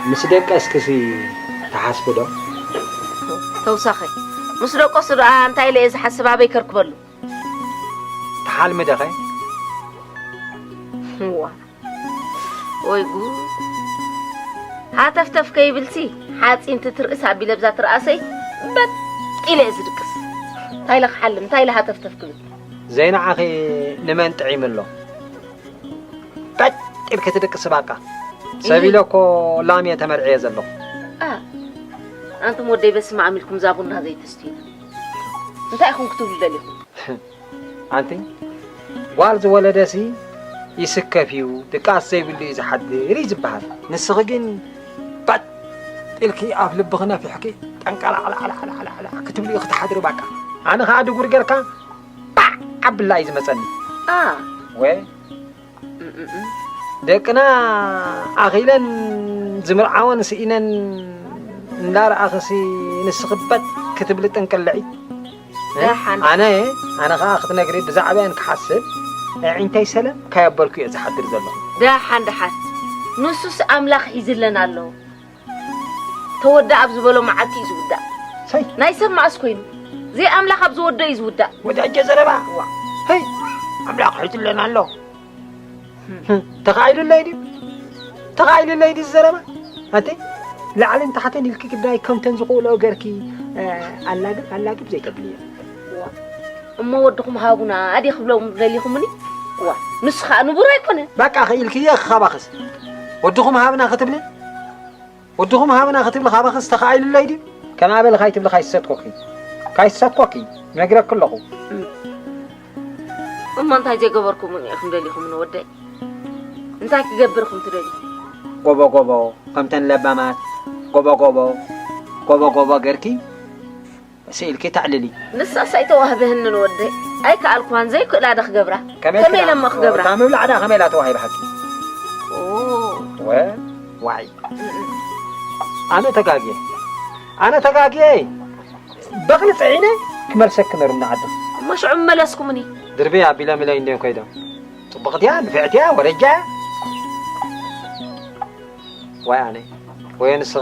ምስ ደቀስክሲ ትሓስቢ ዶ? ተውሳኸ ምስ ደቀሱ ደኣ እንታይ ኢለ እየ ዝሓስብ ኣበይ ከርክበሉ? ትሓልሚ ደኸ? ዋ ወይ ጉድ! ሃተፍተፍ ከይብልሲ ሓፂን ትትርእስ ኣቢለ ብዛ ትርኣሰይ በጥ ኢለ እየ ዝድቅስ። እንታይ ኢለ ክሓልም እንታይ ኢለ ሃተፍተፍ ክብል? ዘይንዓኺ ንመን ጥዒሙ ኣሎ? በጥ ኢልኪ ትድቅሲ ባቃ። ሰብ ኢለ እኮ ላም እየ ተመርዕየ ዘለኹ። ኣ ኣንቱም ወደይ በስመ ኣብ ኢልኩም እዛ ቡና ዘይትስትዩ እንታይ ኢኹም ክትብሉ ደሊኹም? ኣንቲ ጓል ዝወለደሲ ይስከፍ እዩ ድቃስ ዘይብሉ እዩ ዝሓድር እዩ ዝበሃል። ንስኺ ግን በጥ ኢልኪ ኣብ ልብኺ ነፊሕኪ ጠንቀላዕላዕላዕላዕላዕ ክትብሊ ኢኺ ትሓድሪ ባቃ። ኣነ ኸዓ ድጉር ጌርካ ባዕ ኣብላ እዩ ዝመፀኒ። ኣ ወ ደቅና ኣኺለን ዝምርዓወን ስኢነን እንዳረኣኽሲ ንስኺ በጥ ክትብሊ ጥንቅልዒ። ደሓን። ኣነ ኣነ ኸዓ ክትነግሪ ብዛዕባየን ክሓስብ ኣዒንተይ ሰለም ከየበልኩ እየ ዝሓድር ዘለኹ። ደሓን ደሓን። ንሱስ ኣምላኽ ሒዝለን ኣሎ። ተወዳ ኣብ ዝበሎ መዓልቲ እዩ ዝውዳእ። ሰይ ናይ ሰብ መኣስ ኮይኑ? ዘይ ኣምላኽ ኣብ ዝወዶ እዩ ዝውዳእ። ወዳጀ ዘረባ ዋ ሄይ ኣምላኽ ሒዝለን ኣሎ። ተኻኢሉለይ ድዩ? ተኻኢሉለይ ድዩ ዘረባ? ኣቲ ላዕልን ታሕትን ኢልኪ ግዳይ ከምተን ዝኽእልኦ ገርኪ ኣላግብ ኣላግብ ዘይተብልዮ። እሞ ወድኹም ሃቡና ኣዲ ክብሎም ደሊኹምኒ? ዋ ንሱ ኸኣ ንቡር ኣይኮነ። በቃ ኽኢልክየ ክኻባኽስ ወድኹም ሃብና ክትብሊ ወድኹም ሃብና ክትብሊ ካባኽስ ተኻኢሉለይ ድዩ? ከም ኣበል ካይትብሊ ካይሰጥኮኪ ካይሰጥኮኪ ነግረኪ ኣለኹ። እሞ እንታይ ዘይገበርኩምን ኢኹም ደሊኹም ንወደይ? እንታይ ክገብር ኢኹም ትደልዩ? ጎቦ ጎቦ ከምተን ለባማት ጎቦ ጎቦ ጎቦ ጎቦ ገርኪ ስኢልኪ ተዕልሊ። ንሳስ ኣይተዋህበህንን ወደይ ኣይከኣልኩዋን ዘይክእላ ዶ ክገብራ? ከመይ ከመይ ክላ- ኢለ እሞ ክገብራ? እታ ምብላዕ ደኣ ከመይ ኢላ ተዋሂባሃኪ? ኦ፣ ወ ዋይ ኣነ ተጋግየ ኣነ ተጋግየ በቕሊ ጽዒነ ክመልሰኪ ነሩ ንዓዲ እሞ ሽዑ ምመለስኩምኒ። ድርበይ ኣቢሎም ኢለይ እንድዮም ከይዶም ጽቡቕትያ ንፍዕትያ ወረጃ ዋይ ኣነ ወይ ንስኺ